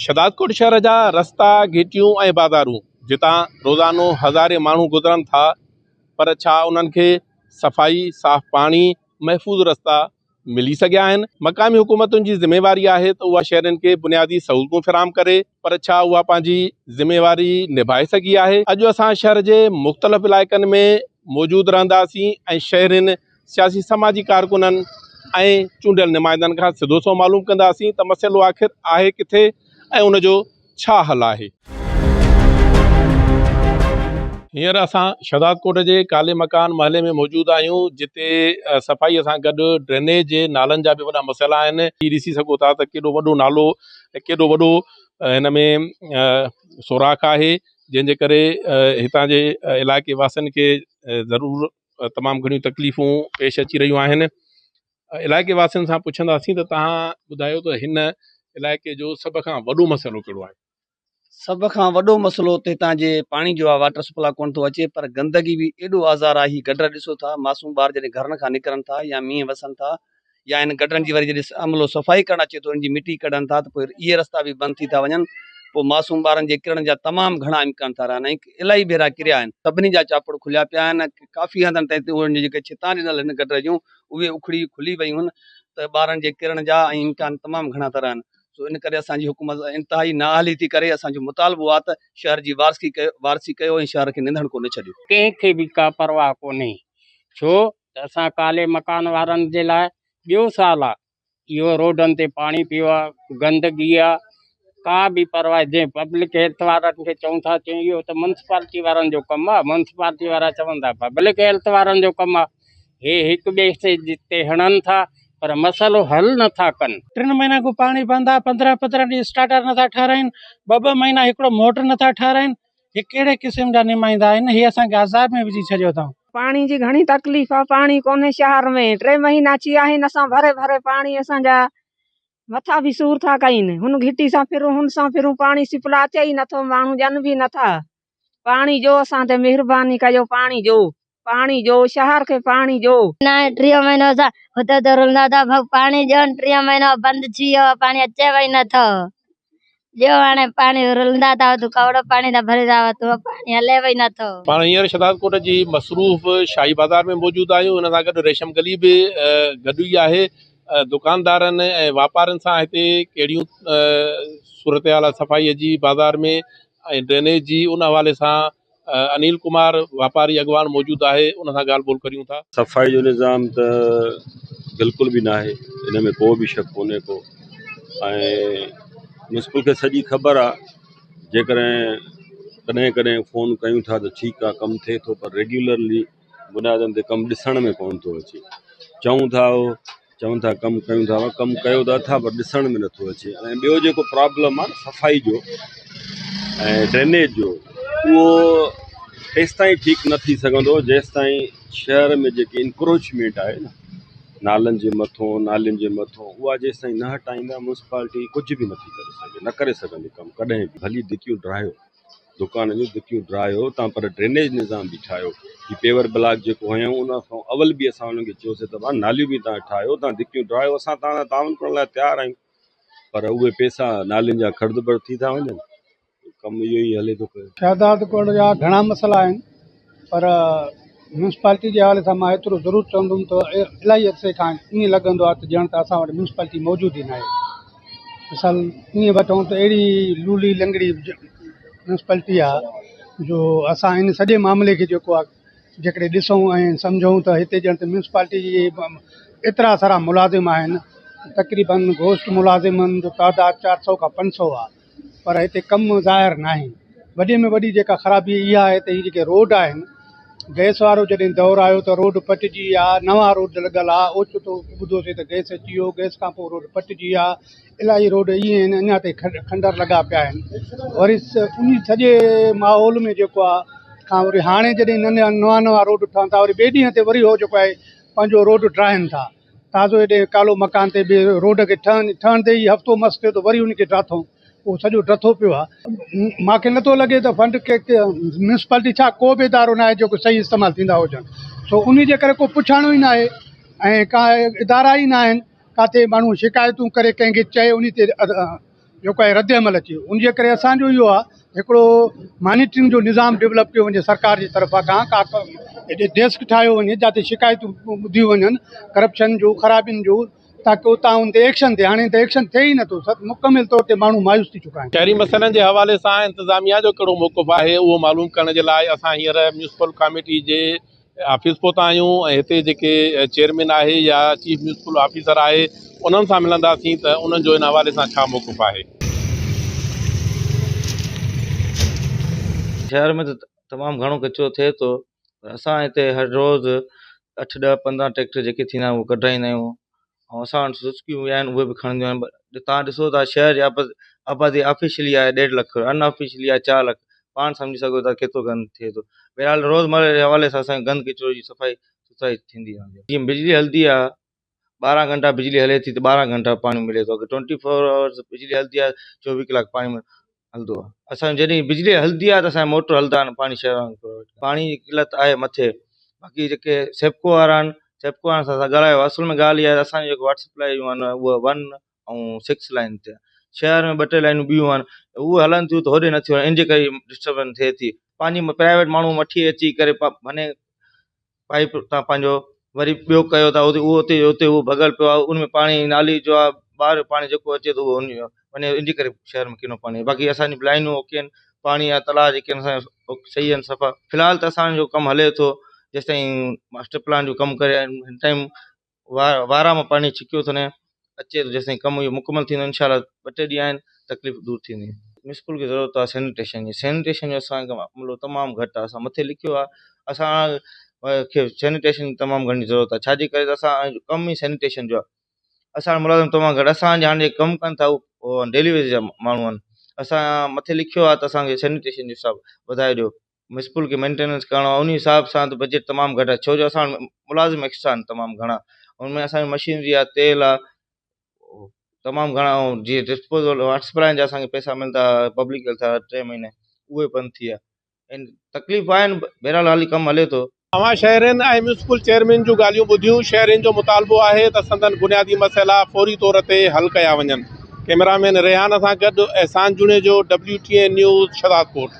شهدادڪوٽ شهر جا رستا، گهٽيون ۽ بازارون جتان روزانو هزارين ماڻهو گذرن ٿا پر ڇا انهن کي صفائي، صاف پاڻي، محفوظ رستا ملي سگهيا آهن؟ مقامي حڪومتن جي ذميواري آهي ته اها شهرين کي بنيادي سهولتون فراهم ڪري پر ڇا اها پنهنجي ذميواري نڀائي سگهي آهي؟ اڄ اسان شهر جي مختلف علائقن ۾ موجود رهنداسين ۽ شهرين سياسي سماجي ڪارڪنن ۽ چونڊيل نمائندن کان سڌو سنئون معلوم ڪنداسين ته مسئلو آخر آهي ڪٿي ۽ ان جو ڇا حل آهي. هينئر اسان شهدادڪوٽ جي ڪالي مڪان محلي ۾ موجود آهيون جتي صفائي سان گڏ ڊرينيج جي نالن جا به وڏا مسئلا آهن. هي ڏسي سگهو ٿا ته ڪيڏو وڏو نالو ۽ ڪيڏو وڏو هن ۾ سوراخ آهي جنهن جي ڪري هتان جي علائقي واسين کي ضرور تمام گهڻيون تڪليفون پيش اچي رهيون آهن علائقي واسين سان پڇنداسين ته توهان ٻڌايو ته هن علائقي جو سڀ کان وڏو مسئلو ڪهڙو آهي؟ سڀ کان وڏو مسئلو ته هتان جي پاڻي جو آهي واٽر سپلاء ڪونه ٿو اچي پر گندگي به ايڏو آزار آهي هي گٽر ڏسو ٿا معصوم ٻار جڏهن گهرن کان نڪرن ٿا يا مينهن وسن ٿا يا ان گٽرن جي وري جڏهن عملو صفائي ڪرڻ اچي ٿو ان جي مٽي ڪڍن ٿا ته پوء اهي رستا به بند ٿي ٿا وڃن پوء معصوم ٻارن جي ڪرڻ جا تمام گهڻا امڪان ٿا رهن ۽ الاهي ڀيرا ڪريا آهن سڀني جا چاپڙ کليا پيا آهن ڪافي هنڌن تي انهن جون جيڪي ڇتان ڏنل آهن گٽر جون اهي اکڙي کلي ويون آهن ته ٻارن جي ڪرڻ جا ۽ امڪان تمام گهڻا ٿا رهن سو ان ڪري اسان جي حڪومت انتهائي نااهلي ٿي ڪري اسان جو مطالبو آهي ته شهر جي وارثي ڪيو وارثي ڪيو ۽ شهر کي ننڌڻڪو نه ڇڏيو. ڪنهن کي به ڪا پرواهه ڪونهي ڇو ته اسان ڪالي مڪان وارن جي لاء ٻيو سال آ اهو روڊن تي پاڻي پيو آ گندگي آ ڪا به پرواهه جنهن پبلڪ هيلٿ وارن کي چئون ٿا چئون اهو ته ميونسپالٽي وارن جو ڪم آ ميونسپالٽي وارا چون ٿا پبلڪ هيلٿ وارن جو ڪم آ هي هڪ ٻئي تي هڻن ٿا پر مسئلو حل نٿا ڪن. ٽن مهينن کان پاڻي بند آ پندرهن پندرهن ڏينهن اسٽارٽر نٿا ٺهرائين ٻه ٻه مهينا هڪڙو موٽر نٿا ٺهرائين هي ڪهڙي قسم جا نمائندا آهن، هي اسان کي عذاب ۾ وجهي ڇڏيو اٿائون. پاڻي جي گهڻي تڪليف آ پاڻي ڪونهي شهر ۾ ٽي مهينا ٿي ويا آهن اسان ڀري ڀري پاڻي اسان جا مٿا به سور ٿا ڪين هن گهٽي سان ڦرون هن سان ڦرون پاڻي سپلا اچي ئي نٿو ماڻهو ڄن به نٿا پاڻي جو اسان تي مهرباني ڪجو پاڻي جو پاڻي جو شهر کي پاڻي جو. ناهي ٽيهه مهينو اسان هتي هتي رلندا ٿا ڀڳ پاڻي ڏيو ٽيهه مهينو بند ٿي ويو آهي پاڻي اچي ئي نٿو ڏيو هاڻي پاڻي رلندا ٿا وتون ڪوڙو پاڻي ٿا ڀري ٿا وتون پاڻي هلي ئي نٿو. پاڻ هينئر شهدادڪوٽ جي مصروف شاهي بازار ۾ موجود آهيون ان سان گڏ ريشم گلي به گڏ ئي آهي دڪاندارن ۽ واپارين سان هتي ڪهڙيون صورتحال آهي صفائي جي بازار ۾ ۽ ڊرينيج جي ان حوالي سان انيل ڪمار واپاري اڳواڻ موجود آهي ان سان ڳالهه ٻولهه ڪريون ٿا. صفائي جو نظام ته بلڪل به ناهي ان ۾ ڪو به شڪ ڪونهي ڪو ۽ ميونسپل کي سڄي خبر آ جيڪڏهن ڪڏهن ڪڏهن فون ڪيون ٿا ته ٺيڪ آ ڪم ٿئي ٿو پر ريگيولرلي بنيادن تي ڪم ڏسڻ ۾ ڪونه ٿو اچي چئون ٿا چون ٿا ڪم ڪيون ٿا ڪم ڪيو ته اٿا پر ڏسڻ ۾ نٿو اچي ۽ ٻيو جيڪو پرابلم آهي نه صفائي جو ۽ ڊرينيج جو اهو تيستائين ٺيڪ نه ٿي سگهندو جيستائين شهر ۾ جيڪي انڪروچمينٽ آهي نه نالن جي مٿو نالين جي مٿو اها جيستائين نه هٽائيندا ميونسپالٽي ڪجهه به نٿي ڪري سگهي نه ڪري سگهندي ڪم ڪڏهن به ڀلي ڊڪيون ڊاهيو دڪان جون دڪيون ڊاهيو تان پر ڊرينيج نظام به ٺاهيو هي پيور بلاڪ جيڪو هنيائون ان کان اول به اسان انهن کي چيوسي ته ڀا ناليون به تان ٺاهيو تان دڪيون ڊاهيو اسان تان سان تعاون ڪرڻ لاء تيار آهيون پر اهي پيسا نالين جا خرد برد ٿي ٿا وڃن ڪم اهو ئي هلي ٿو پيو. شهدادڪوٽ جا گهڻا مسئلا آهن پر ميونسپالٽي جي حوالي سان مان ايترو ضرور چوندم ته الاهي عرصي کان ائين لڳندو آهي ته ڄڻ ته اسان وٽ ميونسپالٽي موجود ئي ناهي مثال ائين وٺون ته اهڙي لولي لنگڙي ميونسپالٽي آهي جو اسان ان سڄي معاملي کي جيڪو آهي جيڪڏهن ڏسون ۽ سمجهون ته هتي ڄڻ ته ميونسپالٽي جي ايترا سارا ملازم آهن تقريبن گهوسٽ ملازمن جو تعداد چار سؤ کان پنج سؤ آهي پر هتي ڪم ظاهر ناهي. وڏي ۾ وڏي جيڪا خرابي اها آهي ته هي جيڪي روڊ آهن گئس وارو جڏهن دور آيو ته روڊ پٽجي ويا نوان روڊ لڳل آ اوچتو ٻڌوسي ته گئس اچي ويو گئس کان پوء روڊ پٽجي ويا الاهي روڊ ائين آهن اڃا تائين کنڊر لڳا پيا آهن وري ان سڄي ماحول ۾ جيڪو آ کان وري هاڻي جڏهن نوان نوان روڊ ٺهن ٿا وري ٻئي ڏينهن تي وري هو جيڪو آهي پنهنجو روڊ ڊاهن ٿا تازو هيڏي ڪالو مڪان تي به روڊ کي ٺهن ٺهندي ئي هفتو مس ٿيو ته وري ان کي ڊاٿو اهو سڄو ڊٿو پيو آهي مانکي نٿو لڳي ته فنڊ ميونسپالٽي ڇا ڪو به ادارو ناهي جيڪو صحيح استعمال ٿيندا هجن سو ان جي ڪري ڪو پڇاڻو ئي ناهي ۽ ڪا ادارا ئي ناهن ڪاٿي ماڻهو شڪايتون ڪري ڪنهن کي چئي ان تي جيڪو آهي رد عمل اچي ان جي ڪري اسانجو اهو آهي هڪڙو مانيٽرنگ جو نظام ڊولپ ڪيو وڃي سرڪار جي طرفان کان ڪا ڊيسڪ ٺاهيو وڃي جاتي شڪايتون ٻڌيون وڃن ڪرپشن جو خرابين جو تاڪه اتان ان تي ايڪشن ٿئي هاڻي ته ايڪشن ٿئي ئي نٿو سڀ مڪمل طور تي ماڻهو مايوس ٿي چڪا آهن. شهري مسئلن جي حوالي سان انتظاميا جو ڪهڙو موقف آهي اهو معلوم ڪرڻ جي لاء اسان هينئر ميونسپل ڪاميٽي جي آفيس پهتا آهيون ۽ هتي جيڪي چيئرمين آهي يا چيف ميونسپل آفيسر آهي انهن سان ملنداسين ته انهن جو ان حوالي سان ڇا موقف آهي. شهر ۾ ته تمام گهڻو ڪچرو ٿئي ٿو پر اسان هتي هر روز اٺ ڏهه پندرهن ٽريڪٽر جيڪي ٿيندا آهن اهي ڪڍرائيندا آهيون ۽ اسان وٽ سسڪيون به آهن اهي به کڻنديون آهن توهان ڏسو ٿا شهر جي آبادي آفيشلي آهي ڏيڍ لک ان آفيشلي آهي چار لک پاڻ سمجهي سگهو ٿا ڪيترو گند ٿئي ٿو بهرحال روزمره جي حوالي سان اسان جي گند ڪچرو جي صفائي سٿرائي ٿيندي رهندي آهي جيئن بجلي هلندي آهي ٻارهن گهنٽا بجلي هلي ٿي ته ٻارهن گهنٽا پاڻي ملي ٿو اگر ٽوئنٽي فور آورس بجلي هلندي آهي چوويهه ڪلاڪ پاڻي هلندو آهي اسان جڏهن بجلي هلندي آهي ته اسان جا موٽر هلندا آهن پاڻي شهر پاڻي جي قلت آهي مٿي باقي جيڪي سيپڪو وارا آهن سيپڪو وارن سان اسان ڳالهايو اصل ۾ ڳالهه اها آهي اسان جي جيڪو واٽر سپلائي جون آهن اهي ون ۽ سڪس لائن تي آهي شهر ۾ ٻه ٽي لائنون ٻيون آهن اهي هلن ٿيون ته هوڏي نٿيون هلن ان جي ڪري ڊسٽربنس ٿئي ٿي پنهنجي پرائيويٽ ماڻهو وٺي اچي ڪري ڀني پائيپ تان پنهنجو وري ٻيو ڪيو ٿا اتي اهو اتي اتي اهو ڀڳل پيو آهي ان ۾ پاڻي نالي جو آهي ٻاهر جو پاڻي جيڪو اچي ٿو اهو ان جو وڃي ان جي ڪري شهر ۾ ڪنو پاڻي باقي اسان جون لائنون اوڪي آهن پاڻي جا تلاء جيڪي آهن اسان جا صحيح آهن صفا في الحال ته اسان جو ڪم هلي ٿو جيستائين ماسٽر پلان جو ڪم ڪري هن ٽائيم وارا مان پاڻي ڇڪيو اٿن اچي ٿو جيستائين ڪم اهو مڪمل ٿيندو انشاء الله ٻه ٽي ڏينهن آهن تڪليف دور ٿيندي. ميونسپل کي ضرورت آهي سينيٽيشن جي سينيٽيشن جو اسان کي عملو تمام گهٽ آهي اسان مٿي لکيو آهي اسان کي سينيٽيشن جي تمام گهڻي ضرورت آهي ڇاجي ڪري ته اسان جو ڪم ئي سينيٽيشن جو آهي اسان وٽ ملازم تمام گهٽ اسان جا هاڻي جيڪي ڪم ڪن ٿا اهي ڊيلي ويج جا ماڻهو آهن اسان مٿي لکيو آهي ته اسان کي سينيٽيشن جو حساب وڌائي ڏيو. ميونسپل کي مينٽيننس ڪرڻو آهي ان حساب سان ته بجيٽ تمام گهٽ آهي ڇو جو اسان وٽ ملازم ايڪسٽرا آهن تمام گهڻا ان ۾ اسان جي مشينري آهي تيل آهي تمام گهڻا ۽ جيئن ڊسپوزل واٽر سپلاء جا اسان کي پئسا ملندا هئا پبلڪ هيلٿ وارا ٽي مهيني اهي بند ٿي ويا آهن تڪليف آهن بهرحال حالي ڪم هلي ٿو. اوهان شهرين ۽ ميونسپل چيئرمين جون ڳالهيون ٻڌيون، شهرين جو مطالبو آهي ته سندن بنيادي مسئلا فوري طور تي حل ڪيا وڃن. ڪئميرامين ريحان سان گڏ Ehsan Junejo, W T N news, Shahdadkot.